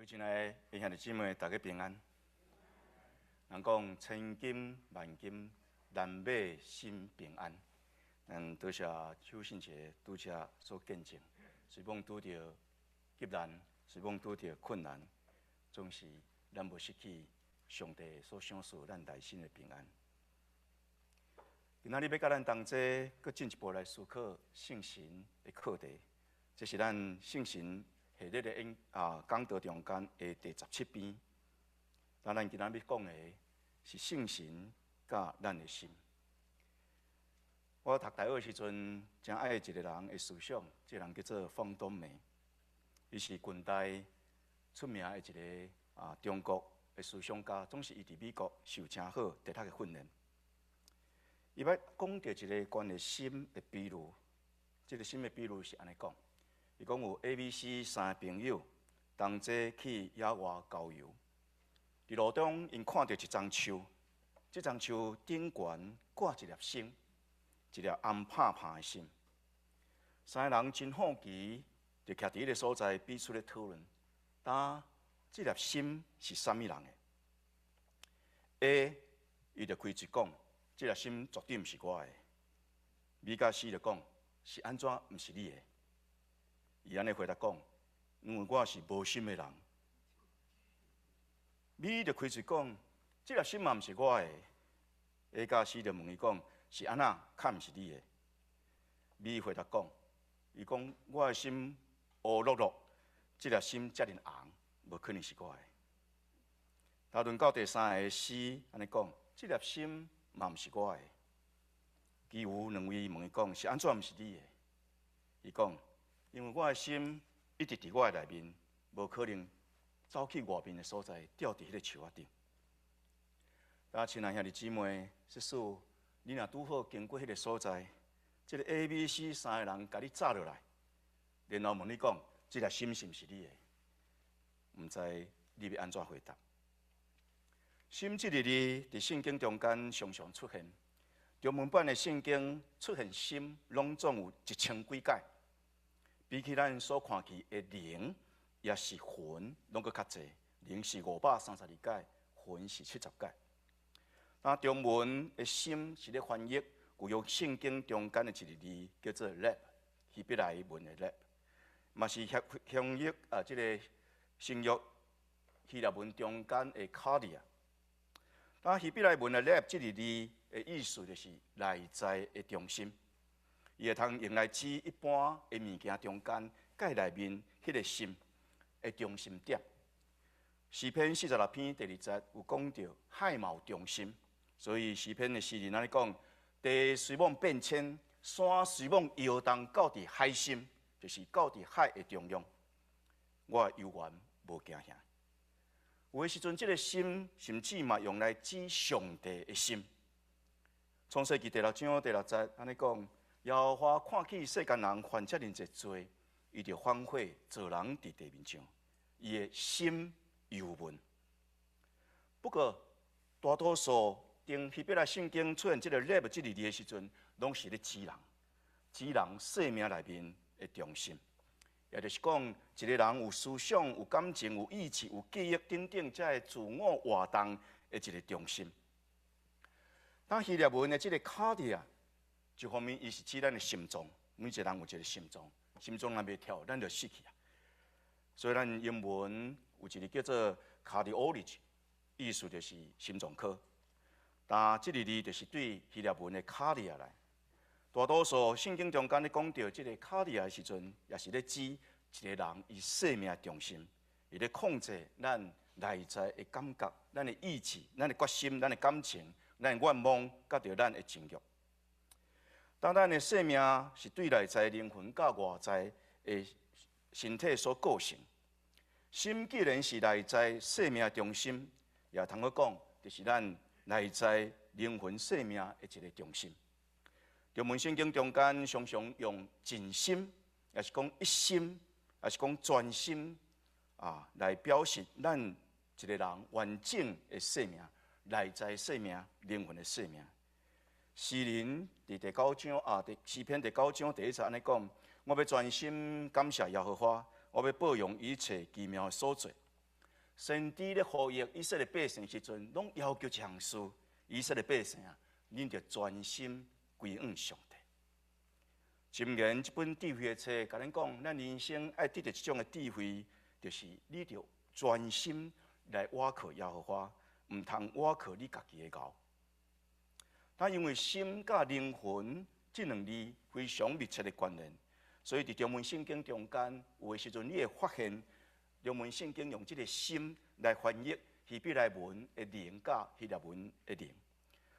位親愛的兄弟姊妹，大家平安。人講千金萬金難買心平安。咱多謝邱信傑拄才所見證，雖罔拄著急難，雖罔拄著困難，總是咱無失去上帝所賞賜咱內心的平安。今仔日欲佮咱同齊，閣進一步來思考聖神的課題。這是咱聖神系列的演講道中間的第17篇。但咱今仔日欲講的是聖神佮咱的心。我讀大學的時陣，誠愛一個人的思想，這個人叫做方東美，伊是近代出名的一個中國的思想家，總是伊佇美國受誠好哲學的訓練。伊捌講著一個關於心的比喻，這個心的比喻是按呢講：伊講有 A、B、C 三个朋友同齊去野外郊遊，佇路中𪜶看著一叢樹，這叢樹頂懸掛一粒星，一粒紅拍拍的星。三个人真好奇，就徛佇彼个所在彼此咧討論，呾這粒星是啥物人的？A 伊就開喙講，這粒心絕對毋是我的。B佮 C 就講，是按怎毋是你的？伊按呢回答講，因為我是無心的人。B 就開喙講，這粒心嘛毋是我的。A 佮 C 就問伊講，是按怎較毋是你的？B 回答講，伊講我的心烏漉漉，這粒心遮爾紅，無可能是我的。但輪到第三个 C 按呢講，這粒心嘛毋是我的。其餘兩位問伊講，是按怎毋是你的？伊講，因為我的心一直佇我的內面，無可能走去外面的所在，吊佇彼个樹仔頂。啊，親愛兄弟姊妹，即使你若拄好經過彼个所在，這个 A、B、C 三个人共你紮落來，然後問你講，這粒心是毋是你的？毋知你欲按怎回答？心這个字佇聖經中間常常出現，中文版的聖經出現心，攏總有1000幾擺，比起咱所看見的靈，抑是魂，攏閣較濟。靈是532擺，魂是70擺。那中文的心是咧翻譯舊約聖經中間的一个字，叫做 “leb”，希伯來文的 “leb”，嘛是翻譯這个新約希臘文中間的 “kardia”。那希伯來文的 “leb” 這个字的意思就是內在的中心，伊會通用來指一般的物件中間蓋內面彼个心的中心點。詩篇46篇第2節有講著海嘛有中心，所以詩篇的詩人按呢講：地雖罔變遷，山雖罔搖動，到佇海心，就是到佇海的中央，我猶原無驚嚇。有的時陣，這个心甚至嘛用來指上帝的心。創世記第六章第六節按呢講：耶和華看見世間人犯遮爾濟罪，伊就反悔造人佇地面上，伊的心憂悶。不過，大多數當希伯來聖經出現這个 “leb” 這个字的時陣，攏是咧指人，指人生命內面的中心。也就是講，一个人有思想、有感情、有意志、有記憶等等，這个自我活動的一个中心。當希臘文的這个 kardia，一方面伊是指咱的心臟，每一个人有一个心臟，心臟若袂跳，咱就死去啊。所以咱英文有一个叫做 cardiology，意思就是心臟科。但這个字就是對希臘文的 kardia 來。大多數聖經中間咧講著這个 kardia 的時陣，也是咧指一个人伊生命中心，伊咧控制咱內在的感覺、咱的意志、咱的決心、咱的感情、咱的願望，佮著咱的情慾。當咱的生命是對內在靈魂佮外在的身體所構成，心既然是內在生命中心，也通去講，就是咱內在靈魂生命的一个中心。中文聖經中間常常用盡心，抑是講一心，抑是講全心啊，來表示咱一个人完整的生命、內在生命、靈魂的生命。詩人佇第九章啊，佇詩篇第9章第1節按呢講：我欲全心感謝耶和華，我欲報揚一切奇妙的所做。先知咧呼籲以色列百姓時陣，攏要求一項事：以色列百姓啊，恁著專心歸向上帝。箴言這本智慧的冊，共咱講，咱人生愛得著這種的智慧，就是你著專心來倚靠耶和華，毋通倚靠你家己的𠢕。但因為心佮靈魂這兩字非常密切的關聯，所以佇中文聖經中間，有的時陣你會發現，中文聖經用這个心來翻譯希伯來文的靈佮希臘文的靈，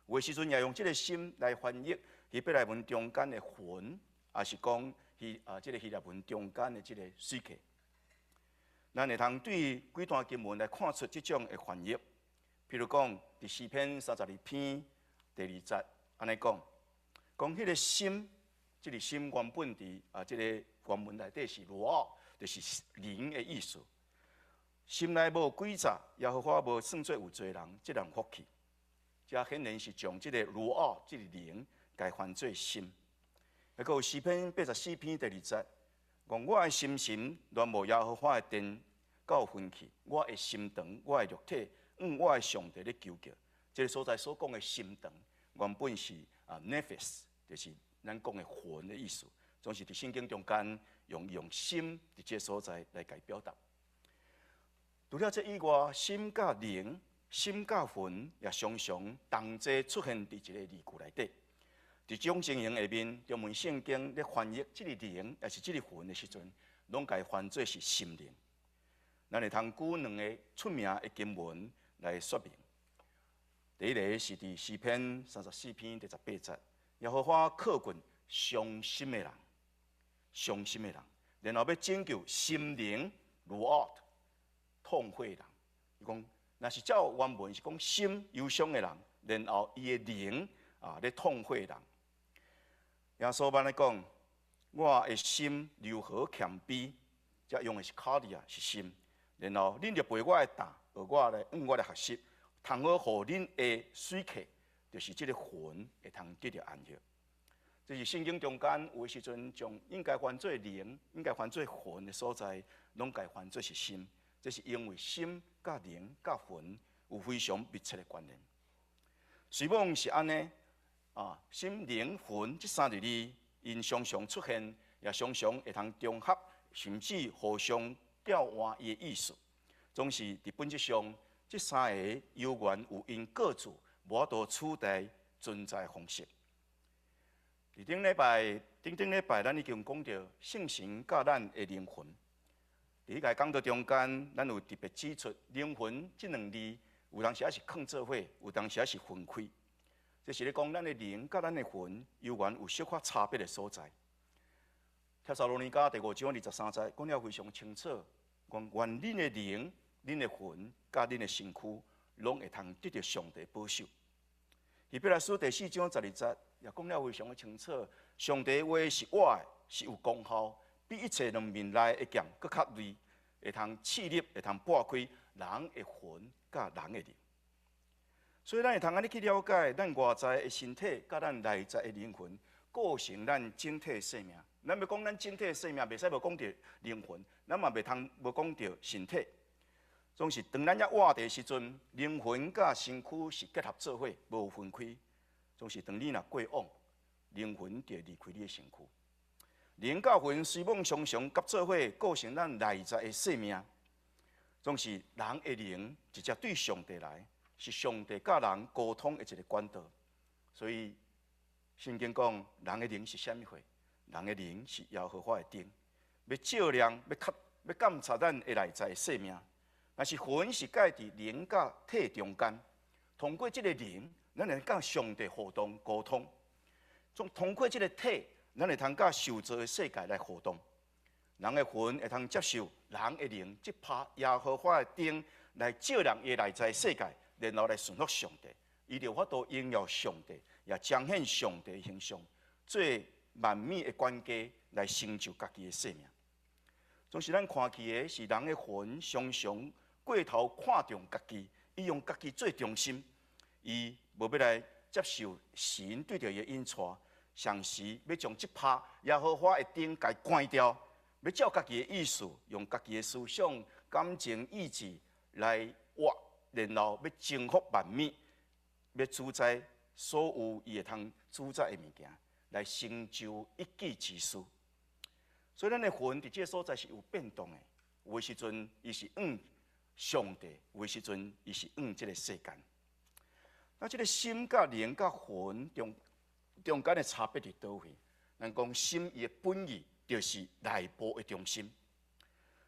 有的時陣也用這个心來翻譯希伯來文中間的魂，抑是講這个希臘文中間的這个 psyche。咱會通對幾段經文來看出這種的翻譯，譬如講，佇詩篇32篇第2節，按呢講，講彼个心，這个心原本佇這个原文內底是羅，就是靈的意思。心內無詭詐，耶和華無算做有罪人，這人福氣。這顯然是將這个羅這个靈，共翻做心。抑閣有詩篇84篇第2節，講我的心神戀慕耶和華的殿到昏去，我的心腸，我的肉體，向我的上帝咧求叫。這个所在所講的心腸，原本是nephesh，就是咱講的魂的意思。總是佇聖經中間用心佇這个所在來共表達。除了這以外，心佮靈、心佮魂也常常同齊出現佇一个字句內底。佇這種情形下面，中文聖經咧翻譯這个靈，抑是這个魂的時陣，攏共翻做是心靈。咱會通舉兩个出名的經文來說明。第一个是佇詩篇34篇第18節，耶和華靠近傷心的人，傷心的人，然後欲拯救心靈如痛悔的人。伊講，若是照原文是講心憂傷的人，然後伊的靈咧痛悔的人。耶穌按呢講，我的心柔和謙卑，這用的是 cardia 是心，然後恁著背我的擔，學我來向我來學習，通好予恁的 psyche，就是這个魂會通得著安息。這是聖經中間有的時陣將應該翻做靈、應該翻做魂的所在，攏共翻做是心。這是因為心佮靈佮魂有非常密切的關聯。雖罔是按呢，心靈魂這三個字，𪜶常常出現，也常常會通重合，甚至互相調換伊的意思。總是佇本質上，這三个猶原有𪜶各自無法度取代存在方式。佇頂禮拜、頂頂禮拜，咱已經講著聖神佮咱的靈魂。佇彼个講道中間，咱有特別指出靈魂這兩字，有當時仔是囥做伙，有當時仔是分開。這是咧講咱的靈佮咱的魂，猶原有小可差別的所在。帖撒羅尼迦第五章23節講了非常清楚，講願恁的靈、恁的魂佮恁的身軀，攏會通得著上帝保守。希伯來書第四章12節也講了非常的清楚，上帝話是活的，是有功效，比一切兩面利的劍閣較銳，會通刺入，會通擘開人的魂佮人的靈。所以，咱會通按呢去了解，咱外在的身體佮咱內在的靈魂，構成咱整體生命。咱欲講咱整體生命，袂使無講著靈魂，咱嘛袂通無講著身體。總是當咱猶活佇時陣，靈魂佮身軀是結合做伙，無分開。總是當你若過往，靈魂就會離開你的身軀。靈佮魂雖罔常常佮做伙，構成咱內在的生命。總是人的靈直接對上帝來，是上帝佮人溝通的一个管道。所以聖經講，人的靈是啥物貨？人的靈是耶和華的燈，欲照亮，欲監察咱的內在的生命。但是魂是介佇靈佮體中間，通過這个靈，咱會佮上帝互動溝通；總通過這个體，咱會通佮受造的世界來互動。人的魂會通接受人的靈，這拍耶和華的燈來照亮伊內在世界，然後來順服上帝。伊就有法度榮耀上帝，也彰顯上帝的形象，做萬物的管家來成就家己的生命。總是咱看去的是人的魂，常常過頭看重家己，伊用家己做中心，伊無欲來接受神對著伊的引帶，常時欲將這拍耶和華的燈共關掉，欲照家己的意思，用家己的思想、感情、意志來活，然後欲征服萬物，欲主宰所有伊會通主宰的物件，來成就一己之私。所以咱的魂佇這個所在是有變動的，有的時陣伊是向上帝，有的時陣伊是向這個世間。那這個心佮靈佮魂中間的差別佇佗位？咱講心伊的本意就是內部的中心。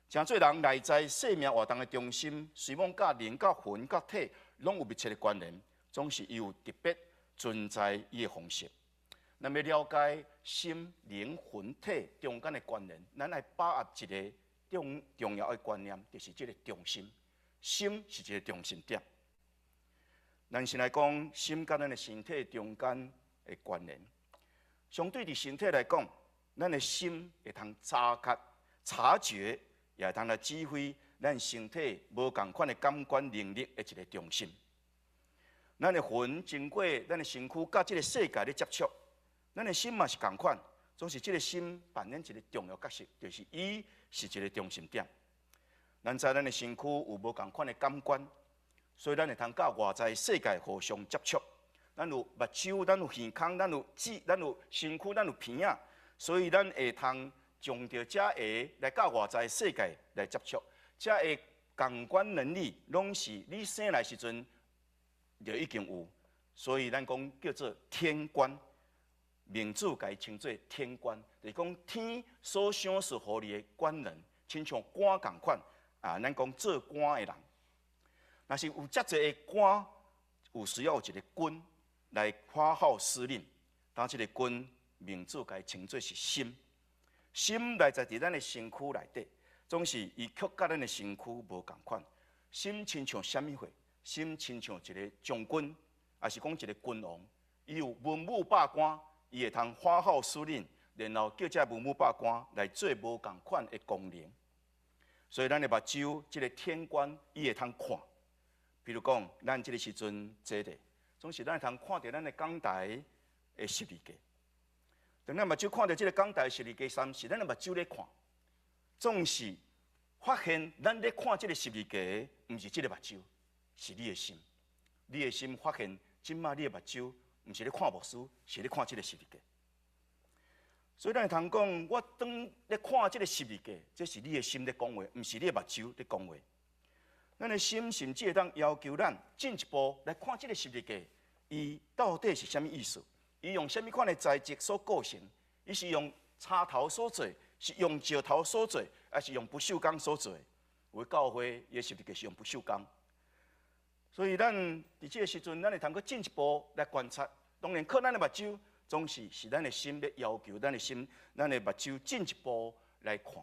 誠濟人內在生命活動的中心，雖罔佮靈、佮魂、佮體攏有密切的關聯，總是伊有特別存在伊的方式。咱欲了解心、靈、魂、體中間的關聯，咱愛把握一個重要的觀念，就是這個中心。心是一個中心點。咱先來講心佮咱的身體中間的關聯。相對佇身體來講，咱的心會通察覺，也會通來指揮咱身體無仝款的感官能力的一個中心。咱的魂經過咱的身軀佮這個世界咧接觸，咱的心嘛是仝款，總是這個心扮演一個重要角色，就是伊是一個中心點。咱知咱的身軀有無仝款的感官，所以咱會通佮外在世界互相接觸。咱有目睭，咱有耳孔，咱有舌，咱有身軀，咱有鼻仔，所以咱會通將著這个來佮外在世界來接觸。這个感官能力攏是你生來時陣就已經有，所以咱講叫做天官，孟子共伊稱做天官，就是講天所賞賜予你的官能，親像官仝款啊，咱講做官的人，若是有遮濟的官，有需要有一個君來發號施令，當這個君，孟子共伊稱做是心，心內在佇咱的身軀內底，總是伊卻佮咱的身軀無仝款。心親像啥物貨？心親像一個將軍，抑是講一個君王，伊有文武百官，伊會通發號施令，然後叫這文武百官來做無仝款的功能。所以咱的目睭，這個天官，伊會通看。比如講，咱這個時陣坐咧，總是咱會通看著咱的講台的十字架。當咱目睭看著這個講台十字架時，是咱的目睭咧看，總是發現咱咧看這個十字架，毋是這個目睭，是你的心。你的心發現，這馬你的目睭毋是咧看牧師，是咧看這個十字架。所以咱會通講，我當咧看這個十字架，這是你的心咧講話，毋是你的目睭咧講話。咱的心甚至會當要求咱進一步來看這個十字架，伊到底是啥物意思？伊用啥物款的材質所構成？伊是用柴頭所做，是用石頭所做，抑是用不鏽鋼所做？有的教會伊的十字架是用不鏽鋼。所以咱佇這個時陣，咱會通閣進一步來觀察。當然，靠咱的目睭，總是是咱的心咧要求咱的心，咱的目睭進一步來看。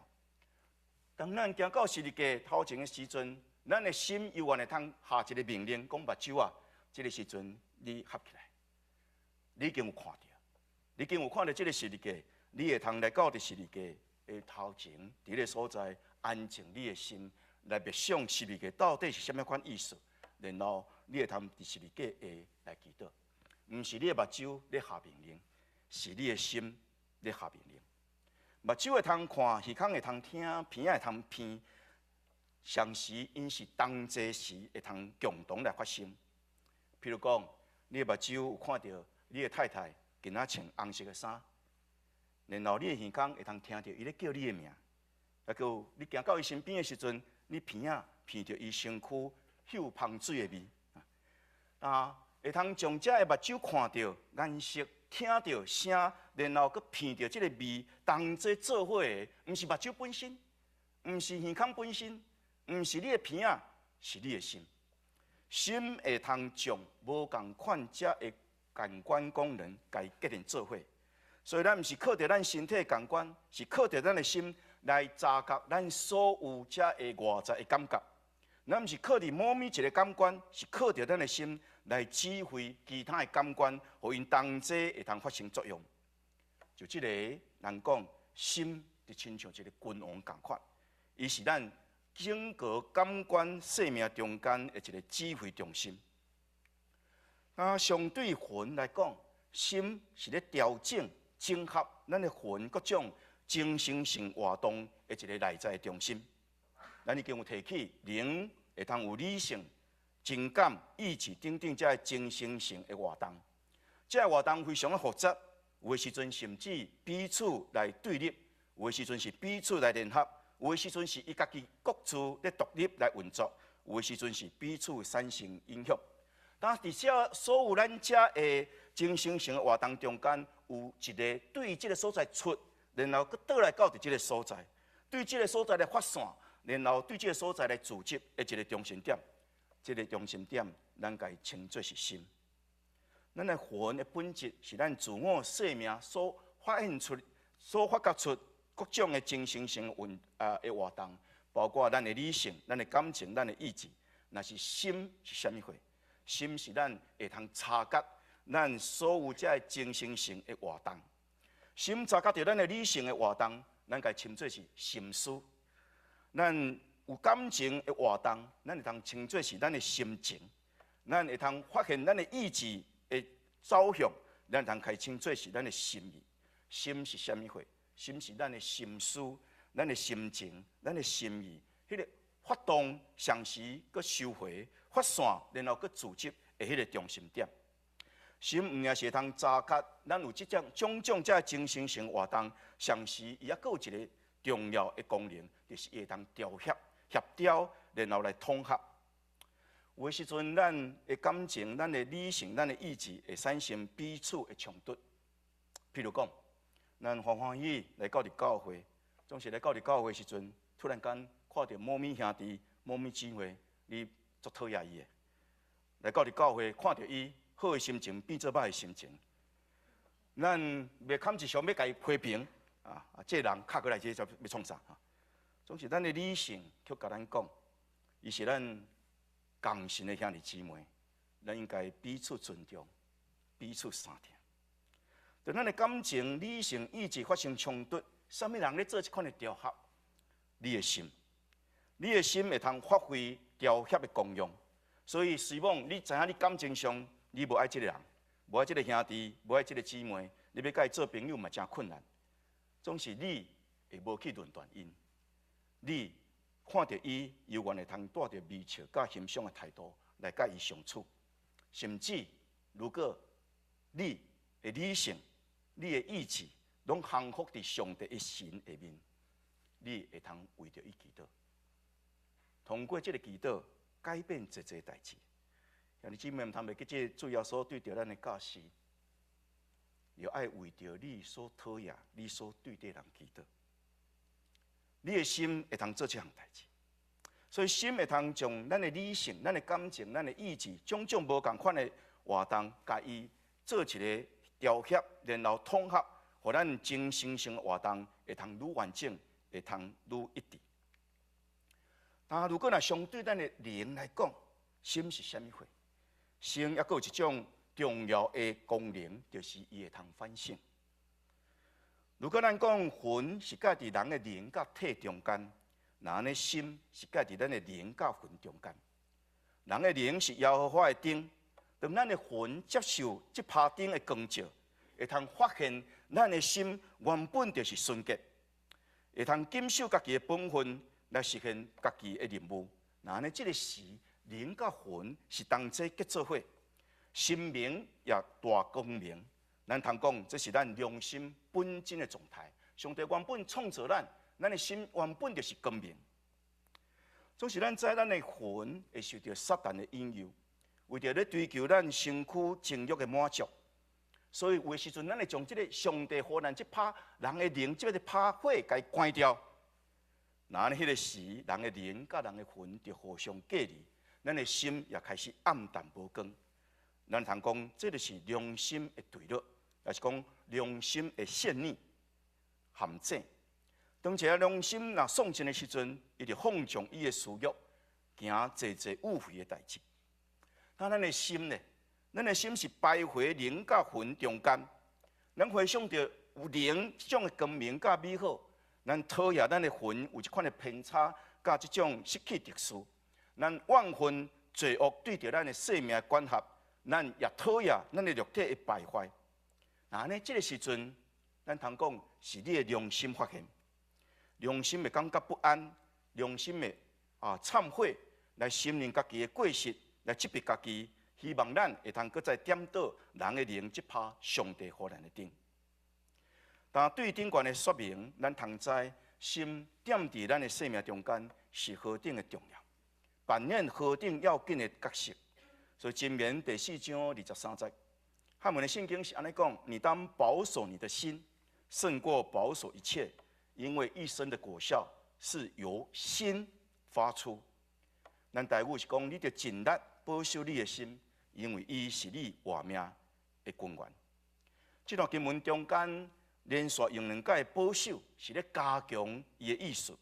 當咱行到十字架頭前的時陣，咱的心猶原會通下一個命令，講目睭啊，這個時陣你合起來，你已經有看著，你已經有看著這個十字架，你會通來到佇十字架的頭前，佇這個所在安靜你的心，來默想十字架到底是啥物款意思，然後你會通佇十字架下來祈禱，毋是你的目睭咧下命令，是你的心咧下命令。目睭會通看，耳孔會通聽，鼻仔會通鼻。同時，𪜶是同齊時會通共同來發生。譬如講，你的目睭有看著你的太太今仔穿紅色的衫，然後你的耳孔會通聽著伊咧叫你的名，抑閣有你行到伊身邊的時陣，你鼻仔鼻著伊身軀嗅芳水的味，啊，會通將這个目睭看著顏色、聽著聲，然後閣鼻著這个味，同齊做伙的，毋是目睭本身，毋是耳孔本身，毋是你的鼻仔，是你的心。心會通將無仝款這个感官功能，共伊結連做伙。所以咱毋是靠著咱身體的感官，是靠著咱的心來察覺咱所有這个外在的感覺。咱毋是靠佇某物一個感官，是靠著咱的心來指揮其他的感官，予𪜶同齊會通發生作用。就這个人講，心就親像一個君王仝款，伊是咱整個感官生命中間的一個指揮中心。啊，相對魂來講，心是咧調整、整合咱的魂各種精神性活動的一個內在中心。咱已經有提起靈會通有理性、情感、意志等等這个精神性的活動。這个活動非常的複雜，有的時陣甚至彼此來對立，有的時陣是彼此來聯合，有的時陣是伊家己各自咧獨立來運作，有的時陣是彼此產生影響。但佇這所有咱這个精神性的活動中間，有一个對這个所在出，然後閣倒來到佇這个所在，對這个所在來發散，然後對這个所在來組織的一个中心點。這个中心點，咱共伊稱做是心。咱的魂的本質是咱自我生命所發現出、所發覺出各種的精神性運啊的活動，包括咱的理性、咱的感情、咱的意志。若是心是啥物貨？心是咱會通察覺咱所有這个精神性的活動。心察覺著咱的理性的活動，咱共伊稱做是心思。咱有感情的活動，咱會通稱做是咱的心情。咱會通發現咱的意志的走向，咱會通共伊稱做是咱的心意。心是啥物貨？心是咱的心思、咱的心情、咱的心意。彼个發動、同時閣收回、發散，然後閣組織的彼个中心點。心毋但是會通察覺，咱有這種種種這精神性活動，同時伊猶閣有一个重要的功能，就是伊會通調協、協調，然後來統合。有的時陣，咱的感情、咱的理性、咱的意志會產生彼此的衝突。譬如講，咱歡歡喜喜來到佇教會，總是來到佇教會時陣，突然間看著某物兄弟、某物姊妹，你足討厭伊的。來到佇教會，看著伊，好的心情變做歹的心情。咱袂堪一想欲共伊批評，啊，這个人敲過來，這個欲創啥？總是咱的理性卻共咱講，伊是咱仝信的兄弟姊妹，咱應該彼此尊重，彼此相疼。當咱的感情、理性、意志發生衝突，啥物人咧做這款的調和？你的心，你的心會通發揮調協的功用。所以，希望你知影你感情上，你無愛這个人，無愛這个兄弟，無愛這个姊妹，你欲共伊做朋友嘛誠困難。總是你會無去論斷𪜶，你看著伊，猶原會通帶著微笑佮欣賞的態度來佮伊相處。甚至如果你的理性、你的意志攏降服佇上帝的神下面，你會通為著伊祈禱。通過這个祈禱，改變濟濟代誌。兄弟姊妹，毋通袂記這主耶穌對著咱的教示，又愛為著你所討厭、你所對敵人祈禱。你的心會通做這項代誌，所以心會通將咱的理性、咱的感情、咱的意志，種種無仝款的活動，共伊做一个調協，然後統合，予咱精神性的活動會通愈完整，會通愈一致。但如果若相對咱的靈來講，心是啥物貨？心猶閣有一種重要的功能，就是伊會通反省。如果咱講魂是介佇人的靈佮體中間，那按呢心是介佇咱的靈佮魂中間。人的靈是耶和華的燈，當咱的魂接受這拍燈的光照，會通發現咱的心原本就是純潔，會通謹守家己的本分來實現家己的任務。那按呢這个時，靈佮魂是同齊結做伙，心明也大光明。咱通講，這是咱良心本真的狀態。上帝原本創造咱，咱的心原本就是光明。總是咱知咱的魂會受著撒旦的引誘，為著咧追求咱身軀情欲的滿足，所以有的時陣，咱會將這个上帝予咱這拍人的靈，這个拍火，共伊關掉。那按呢彼个時，人的靈佮人的魂就互相隔離，咱的心也開始暗淡無光。咱通講，這就是良心的墜落，也是講良心的陷溺陷阱。當一个良心若喪盡的時陣，伊就放縱伊的私欲，行濟濟污穢的代誌。那咱的心呢？咱的心是徘徊靈佮魂中間。咱回想著有靈這種的光明佮美好，咱討厭咱的魂有這款的偏差，佮這種失去秩序。咱怨恨罪惡對著咱的生命的管轄，咱也討厭咱的肉體的敗壞。那按呢，這个時陣，咱通講是你的良心發現，良心會感覺不安，良心會懺悔，來承認家己的過失，來責備家己，希望咱會通閣再點著人的靈，這拍上帝予咱的燈。但對頂懸的說明，咱通知心踮佇咱的生命中間是何等的重要，扮演何等要緊的角色。所以箴言第四章二十三節，漢文的聖經是按呢講：你當保守你的心，勝過保守一切，因為一生的果效是由心發出。咱台語是講，你著盡力保守你的心，因為伊是你活命的根源。這段經文中間連續用兩擺保守，是咧加強伊的意思，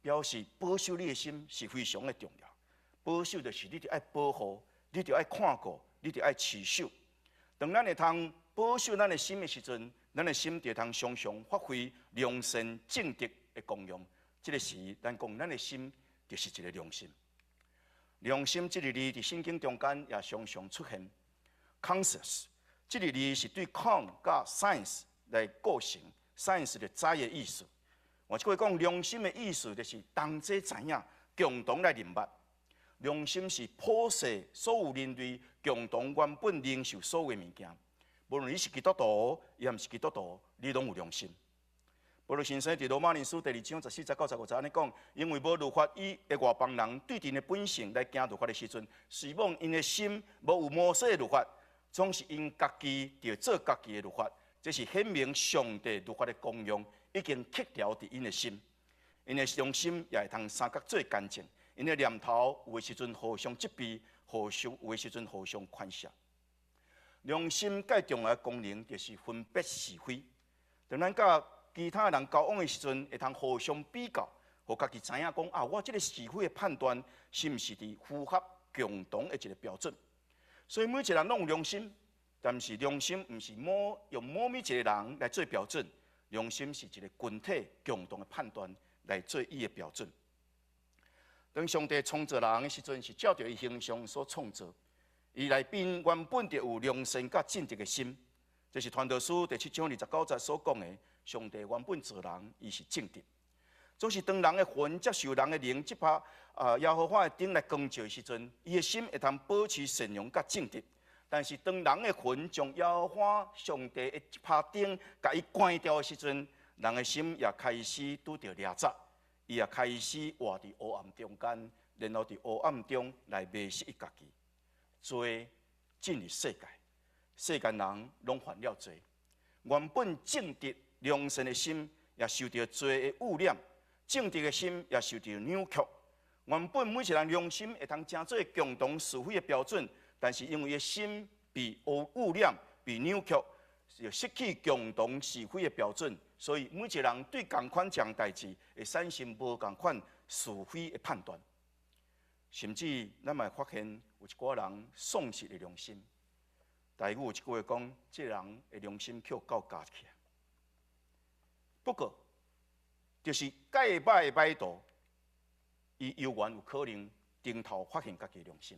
表示保守你的心是非常的重要。保守就是你著愛保護，你著愛看顧，你著愛持守。當咱會通保守咱的心的時陣，咱的心就會通常常發揮良善正直的功用。這个時，咱講咱的心就是一个良心。良心這个字佇聖經中間也常常出現。Conscience 這个字是對 con 佮 science 來構成，science 就知的意思。換一句話講，良心的意思就是同齊知影，共同來認捌。良心是普世所有人類共同原本領受所有的物件，無論你是基督徒，抑毋是基督徒，你攏有良心。保祿先生佇羅馬人書第二章十四節到十五節按呢講，因為無律法以的外邦人對𪜶的本性來行律法的時陣，雖罔𪜶的心無有摩西的律法，總是𪜶家己著做家己的律法，這是顯明上帝律法的功用已經刻條佇𪜶的心，𪜶的良心也會通相佮做見證，𪜶的念頭有的時陣互相責備，互相有的時陣互相寬赦。良心蓋重要的功能就是分別是非。當咱佮其他人交往的時陣，會通互相比較，予家己知影講啊，我這个是非的判斷是毋是佇符合共同的一个標準。所以每一個人攏有良心，但是良心毋是某用某一個人來做標準，良心是一个群體共同的判斷來做伊的標準。當上帝創造人的時陣，是照著伊形象所創造，伊內邊原本就有良善佮正直的心。這是傳道書第七章二十九節所講的。上帝原本造人，伊是正直。總是當人的魂接受人的靈，這拍耶和華的燈來光照的時陣，伊的心會通保持善良佮正直。但是當人的魂將耶和華上帝的這拍燈共伊關掉的時陣，人的心也開始拄著掠賊，伊也開始活佇黑暗中間，然後佇黑暗中來迷失伊家己。罪進入世界，世間人攏犯了罪。原本正直良善的心也受著罪的污染，正直的心也受著扭曲。原本每一個人良心會通成做共同是非的標準，但是因為伊的心被污染、被扭曲，就失去共同是非的標準，所以每一個人對仝款一項代誌會產生無仝款是非的判斷。甚至咱嘛會發現有一寡人喪失了良心。台語有一句話講：這個人的良心予狗咬去。不過，就是蓋歹的歹徒，伊猶原有可能頂頭發現家己良心。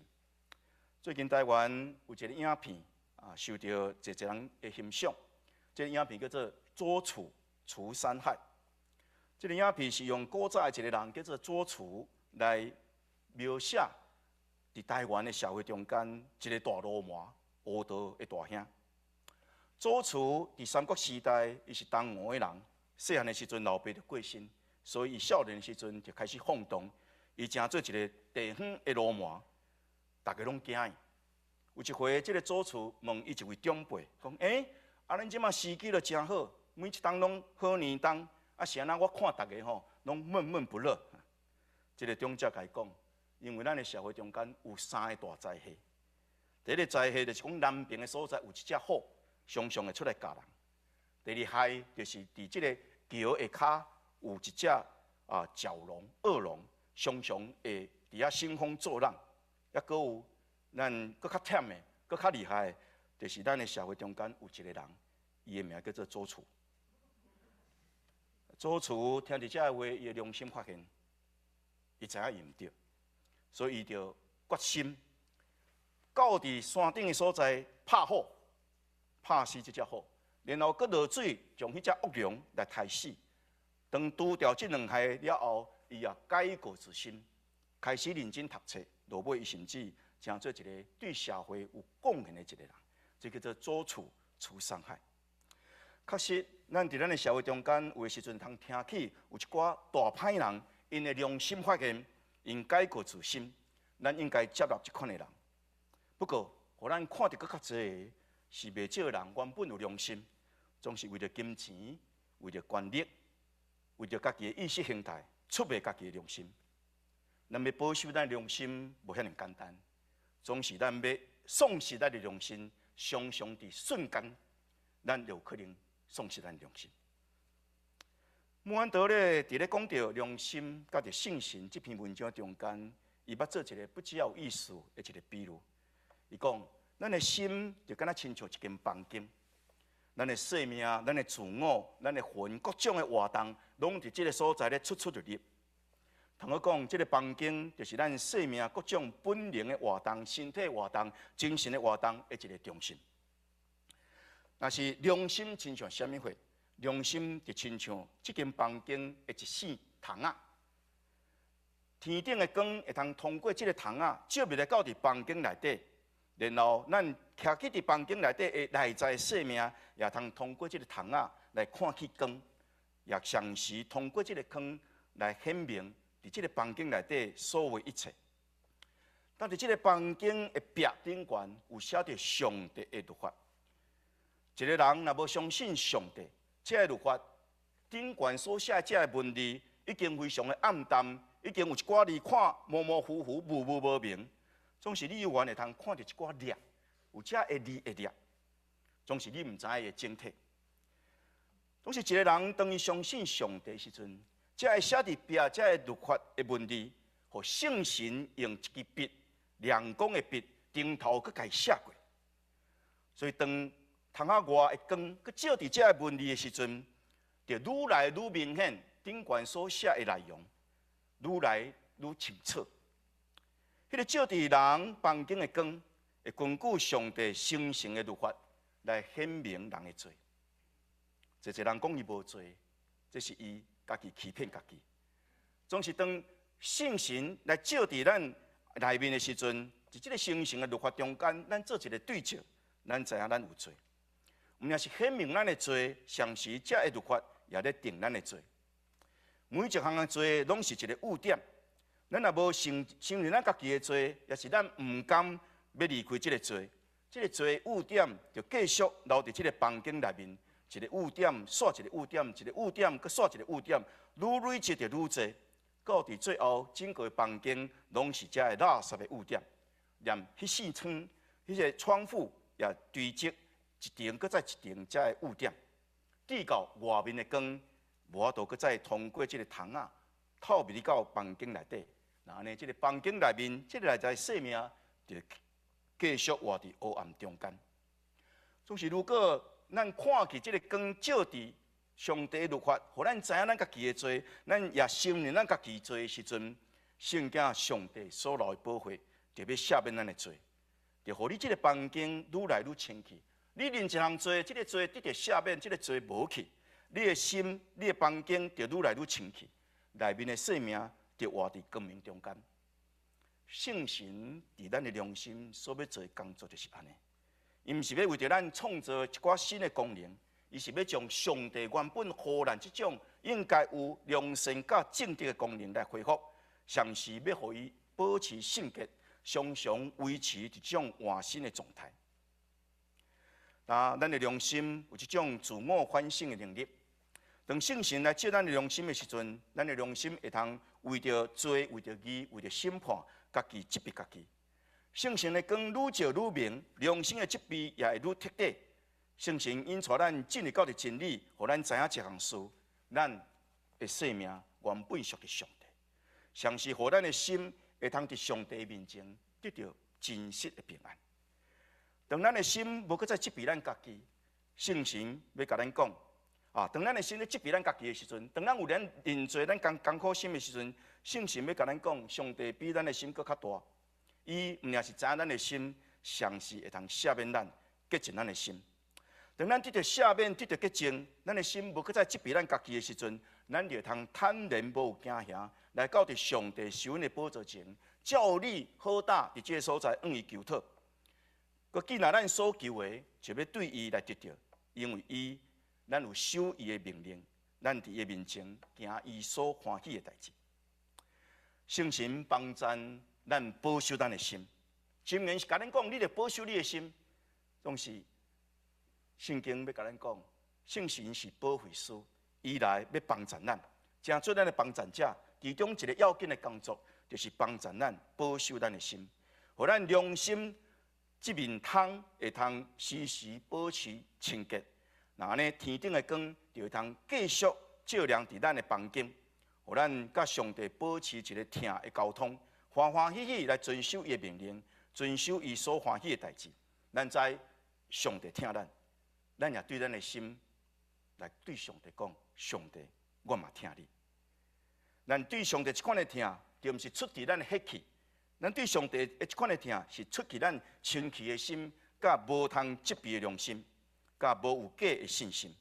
最近台灣有一个影片啊，受著濟濟人的欣賞。這个影片叫做《周處除三害》。這个影片是用古早的一个人叫做周處來描寫佇台灣的社會中間一个大流氓、黑道的大兄。周處佇三國時代，伊是東吳的人。細漢的時陣，老爸就過身，所以伊少年的時陣就開始放蕩。伊成做一个地方的流氓，逐家攏驚伊。有一回，這个周處問伊一位長輩，講：欸，啊，恁這馬時機都誠好，每一冬攏好年冬，啊，是按怎我看逐家吼攏悶悶不樂。這个長者共伊講，因為咱的社會中間有三个大災禍。第一个災禍就是講南邊的所在有一隻虎，常常會出來咬人。第二害就是佇這个橋下跤有一隻蛟龍、惡龍，常常會佇遐興風作浪。抑閣有咱閣較忝的、閣較厲害的，就是咱的社會中間有一个人，伊的名叫做周處。周處聽著這个話，伊的良心發現，伊知影伊毋對，所以伊就決心到佇山頂的所在拍虎，拍死這隻虎，然後閣落水將彼隻惡龍來刣死。當除掉這兩害了後，伊也改過自新，開始認真讀冊，落尾伊甚至成做一個對社會有貢獻的一個人，這叫做周處除三害。確實，咱佇咱的社會中間，有的時陣通聽起有一寡大歹人，𪜶的良心發現，𪜶改過自新，咱應該接納這款的人。不過，予咱看著閣較濟的是袂少人原本有良心，總是為著金錢、為著權力、為著家己的意識形態，出賣家己的良心。咱欲保守咱良心，無遐爾簡單，總是咱欲喪失咱的良心，常常佇瞬間，咱就有可能喪失咱良心。穆安德烈佇咧講著良心佮著聖神這篇文章中間，伊捌做一個不只有意思的一個比喻。伊講，咱的心就敢若親像一間房間，咱的生命、咱的自我、咱的魂，各種的活動，攏佇這个所在咧出出入入。通好講，這个房間就是咱生命各種本能的活動、身體活動、精神的活動的一個中心。若是良心親像啥物貨？良心就親像這間房間的一扇窗仔。天頂的光會通通過這个窗仔照入來到佇房間內底，然後咱徛起佇房間內底的內在生命，也通通過這个窗仔來看去光，也同時通過這个光來顯明佇這个房間內底所有一切。但佇這个房間的壁頂懸有寫著上帝的律法。一个人若無相信上帝，這个律法頂懸所寫的這个文字已經非常的暗淡，已經有一寡字看模模糊糊、模糊無明。總是你有緣會通看著一寡粒，有這个字的粒，總是你毋知影伊的整體。總是一个人當伊相信上帝的時陣，這个寫佇壁這个律法的文字，予聖神用一支筆，亮光的筆，頂頭閣共伊寫過。所以當窗仔外的光閣照佇這个文字的時陣，就愈來愈明顯，頂懸所寫的內容愈來愈清楚。彼个照佇人房間的光，會根據上帝神聖的律法來顯明人的罪。濟濟人講伊無罪，這是伊家己欺騙家己。總是當聖神來照佇咱內面的時陣，佇這个神聖的律法中間，咱做一个對照，咱知影咱有罪。毋但是顯明咱的罪，同時這个律法也咧定咱的罪。每一項的罪攏是一个污點。咱若無承認咱家己的罪，抑是咱毋甘欲離開這个罪，這个罪污點就繼續留佇這个房間內面，一個污點煞一個污點，一個污點閣煞一個污點，愈累積就愈濟，到佇最後整個房間攏是這个垃圾的污點，連彼扇窗、彼个窗戶也堆積一層閣再一層這个污點，直到外面的光無法度閣再通過這个窗仔透入去到房間內底。按呢，這个房間內面，這个內在生命就繼續活佇黑暗中間。總是如果咱看見這个光照佇上帝律法，予咱知影咱家己的罪，咱也承認咱家己罪的時陣，聖囝上帝所流的寶血，就欲赦免咱的罪，就予你這个房間愈來愈清氣。你認一項罪，這个罪得著赦免，這个罪無去，你的心、你的房間就愈來愈清氣，內面的生命就活佇光明中間。聖神佇咱的良心所欲做的工作就是按呢，伊毋是欲為著咱創造一寡新的功能，伊是欲將上帝原本予咱這種應該有良善佮正直的功能來恢復，同時欲予伊保持聖潔，常常維持這種換新的狀態。那咱的良心有這種自我反省的能力。當聖神來照咱的良心的時陣，咱的良心會通為著罪、為著義、為著審判，家己責備家己。聖神的光愈照愈明，良心的責備也會愈徹底。聖神引帶咱進入到佇真理，予咱知影一項事：咱的生命原本屬於上帝，同時予咱的心會通佇上帝面前得著真實的平安。當咱的心無閣再責備咱家己，聖神欲共咱講。啊！當咱的心咧責備咱家己的時陣，當咱有咱認罪、咱艱艱苦心的時陣，聖神欲共咱講，上帝比咱的心閣較大。伊毋但是知影咱的心，同時會通赦免咱、潔淨咱的心。當咱得著赦免、得著潔淨，咱的心無閣再責備咱家己的時陣，咱就會通坦然無驚嚇來來到佇上帝施恩的寶座前，照理好膽佇這个所在向伊求討。閣既若咱所求的，就欲對伊來得著，因為伊咱有守伊的命令，咱佇伊面前行伊所歡喜的代誌。聖神幫贊咱保守咱的心，箴言是共咱講，你著保守你的心，總是聖經欲共咱講，聖神是保惠師，伊來欲幫贊咱，成做咱的幫贊者。其中一个要緊的工作，就是幫贊咱保守咱的心，予咱良心這面窗會通時時保持清潔。若按呢，天頂的光就會通繼續照亮佇咱的房間，予咱佮上帝保持一个疼的溝通，歡歡喜喜來遵守伊的命令，遵守伊所歡喜的代誌。咱知上帝疼咱，咱也對咱的心來對上帝講：上帝，我嘛疼你。咱對上帝這款的疼，著毋是出佇咱的血氣；咱對上帝的這款的疼，是出佇咱清氣的心，佮無通責備的良心，佮無有假的信心。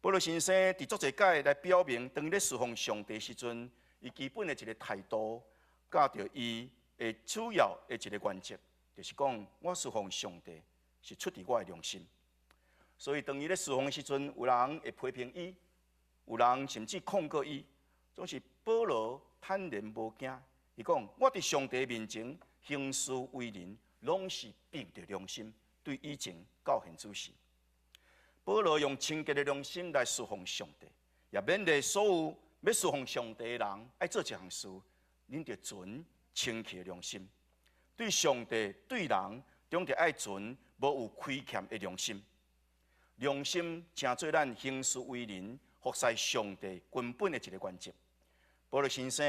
保羅先生佇足濟擺來表明，當伊咧事奉上帝時陣，伊基本的一个態度，佮著伊的主要的一个原則，就是講我事奉上帝是出佇我的良心。所以當伊咧事奉的時陣，有人會批評伊，有人甚至控告伊，總是保羅坦然無驚。伊講：我佇上帝面前行事為人，攏是憑著良心，對以前到現此時。保羅用清潔的良心來事奉上帝，也勉勵所有欲事奉上帝的人愛做一項事，恁著存清氣的良心，對上帝對人，總著愛存無有虧欠的良心。良心成做咱行事為人、服侍上帝根本的一个原則。保羅先生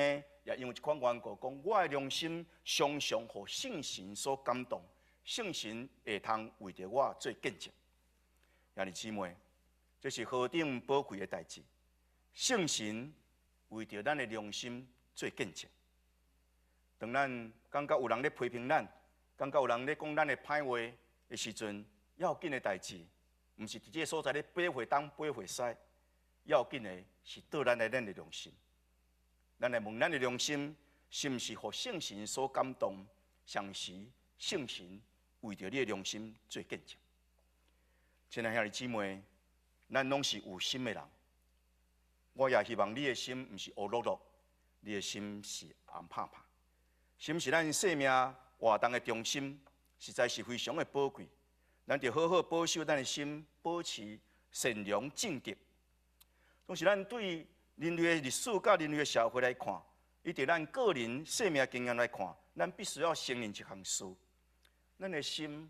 也因為這款緣故，講我的良心常常予聖神所感動，聖神會通為著我做見證。兄弟姊妹，這是何等寶貴的代誌！聖神為著咱的良心做見證。當咱感覺有人咧批評咱，感覺有人咧講咱的歹話的時陣，要緊的代誌，毋是佇這个所在咧比劃東比劃西，要緊的是倒咱來咱的良心。咱來問咱的良心，是毋是予聖神所感動？常時聖神為著你的良心做見證。親愛兄弟姊妹，咱攏是有心的人。我也希望你的心毋是烏碌碌，你的心是紅拍拍。心是咱生命活動的中心，實在是非常的寶貴。咱著好好保守咱的心，保持善良正直。同時，咱對人類的歷史佮人類的社會來看，以及咱個人生命經驗來看，咱必須要承認一項事：咱的心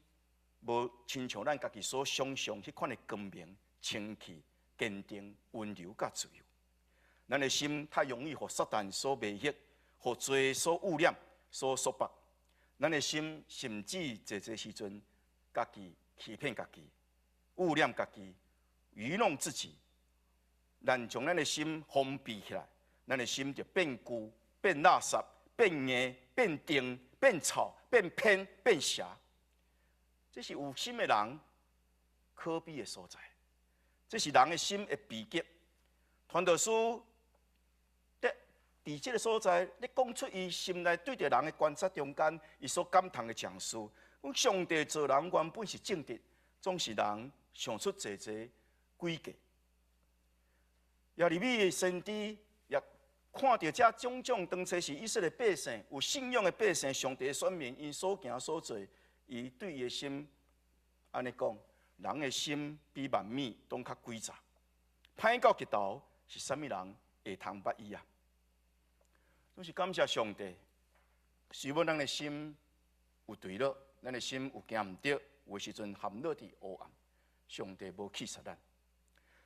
無親像咱家己所想象彼款的光明、清氣、堅定、溫柔佮自由。咱的心太容易予撒旦所迷惑，予罪所污染、所束縛。咱的心甚至濟濟時陣，家己欺騙家己、污染家己、愚弄自己。咱將咱的心封閉起來，咱的心就變舊、變垃圾、變硬、變定、變臭、變偏、變邪。這是有心的人可悲的所在。這是人的心的悲劇。傳道書佇這个所在，咧講出伊心內對著人的觀察中間，伊所感嘆的情緒。講上帝造人原本是正直，總是人想出濟濟詭計。耶利米的先知也看著這種種當初是以色列百姓有信仰的百姓，上帝的選民，𪜶所行所做，伊對伊的心按呢講：人的心比萬物攏較詭詐，歹到極頭，是啥物人會通捌伊啊？總是感謝上帝，雖欲咱的心有墜落，咱的心有行毋對，有的時陣陷落佇黑暗，上帝無棄殺咱。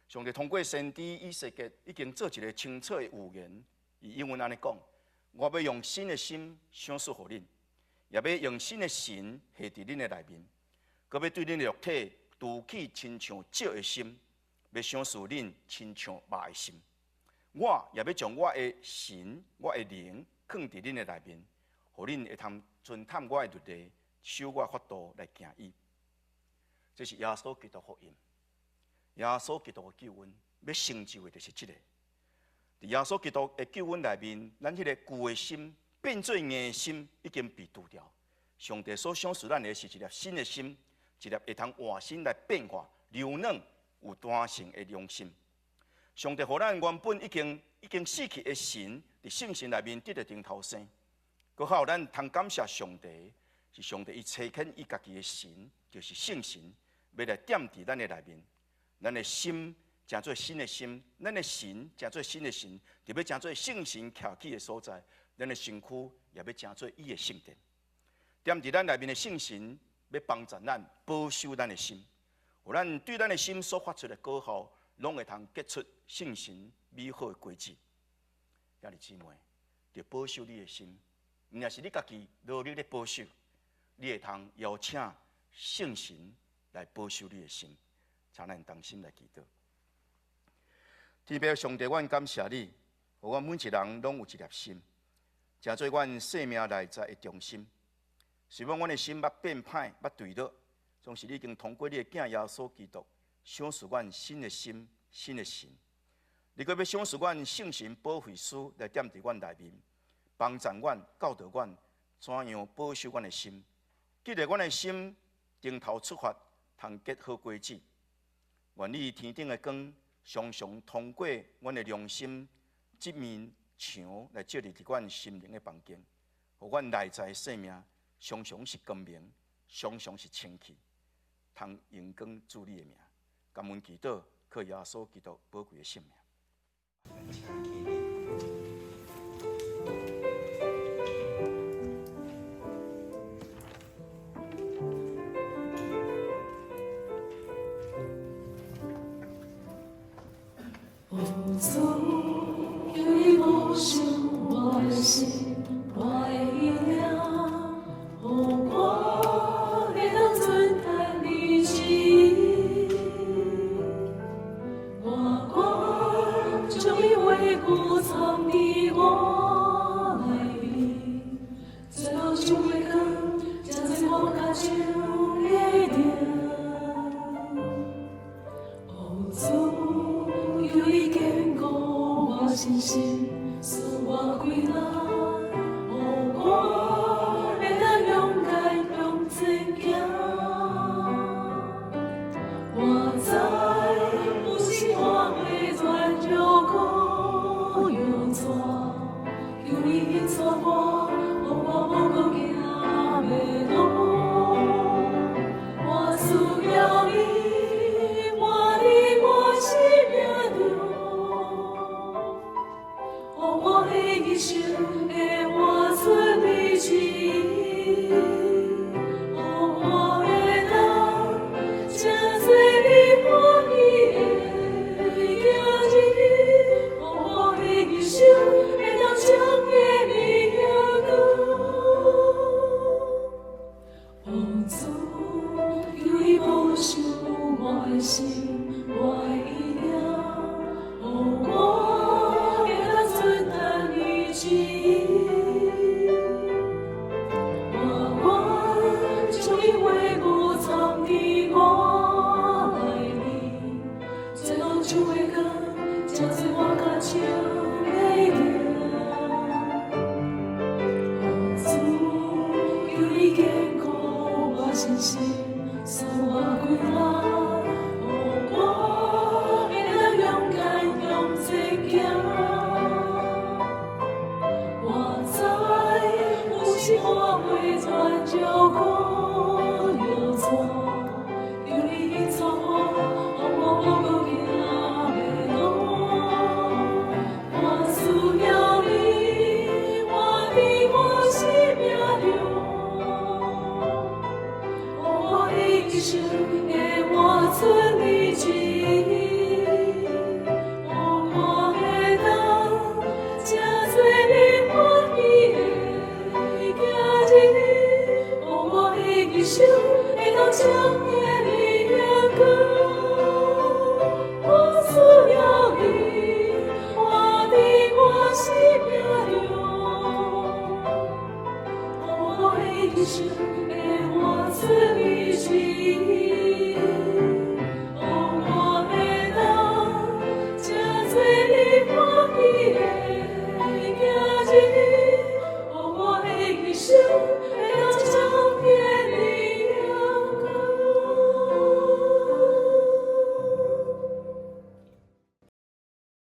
上帝通過先知以西結已經做一个清楚的預言，伊英文按呢講：我欲用新的心賞賜予恁，也欲用新的神下佇恁的內面，閣欲對恁的肉體除去親像石的心，欲賞賜恁親像肉的心。我也欲將我的神、我的靈囥佇恁的內面，予恁會通遵探我的律例，守我法度來行伊。這是耶穌基督福音，耶穌基督的救恩，欲成就的就是這个。佇耶穌基督的救恩內面，咱彼个舊的心變做硬的心已經被除掉。上帝所賞賜咱的是一粒新的心，一粒會通活新來變化、柔軟、有彈性的良心。上帝予咱原本已經死去的神，佇聖神內面得著重頭生。閣較予咱通感謝上帝，是上帝伊差遣伊家己的神，就是聖神，欲來踮佇咱的內面，咱的心成做新的心，咱的神成做新的神，就欲成做聖神徛起的所在，咱的身軀也欲成做伊的聖殿。踮佇咱內面的聖神，欲幫助咱保守咱的心，予咱對咱的心所發出的果效，攏會通結出聖神美好的果子。兄弟姊妹，著保守你的心，毋但是你家己努力咧保守，你會通邀請聖神來保守你的心。請咱同心來祈禱。天父上帝，阮感謝你，予阮每一人攏有一粒心，成做阮生命內在的中心。雖罔阮的心捌變歹，捌墜落，總是你已經通過你的囝耶穌基督，賞賜阮新的心、新的神。你閣欲賞賜阮聖神保惠師來踮佇阮內面，幫助阮、教導阮，怎樣保守阮的心，激勵阮的心，重頭出發，通結好果子。願你天頂的光，常常通過阮的良心這面牆來照入佇阮心靈的房間，予阮內在的生命常常是光明，常常是清氣，通榮光主你的名。感恩祈禱，靠耶穌基督寶貴的聖名。哦，主，求你保守我的心，我的意念，予我會當遵行你旨意。我願將你話語藏佇我內面，前路上的光，照在我跤掌的頂。哦，主，求你堅固我信心，賜我氣力，予我會當勇敢向前行。我知有時我會軟弱閣搖掣，求你引帶我，予我無閣行迷路。我需要你，活佇我生命中，予我的一生會活出你旨意，予我會當成做你歡喜的囝兒，予我的一生會當彰顯你榮光。哦，主，求你保守我的心，我的意念，予我會當遵行你旨意。我願將你話語藏佇我內面，前路上的光，照在我跤掌的頂。哦，主，求你堅固我信心，賜我氣力，予我會當勇敢向前行。我知有時我會軟弱閣搖掣，求你引帶我，予我無閣行迷路。我需要你，活佇我生命中，予我的一生會活出你旨意，予我會當成做你歡喜的囝兒，予我的一生會當彰顯你榮光。我需要你，活佇我生命中，予我的一生會活出你旨意。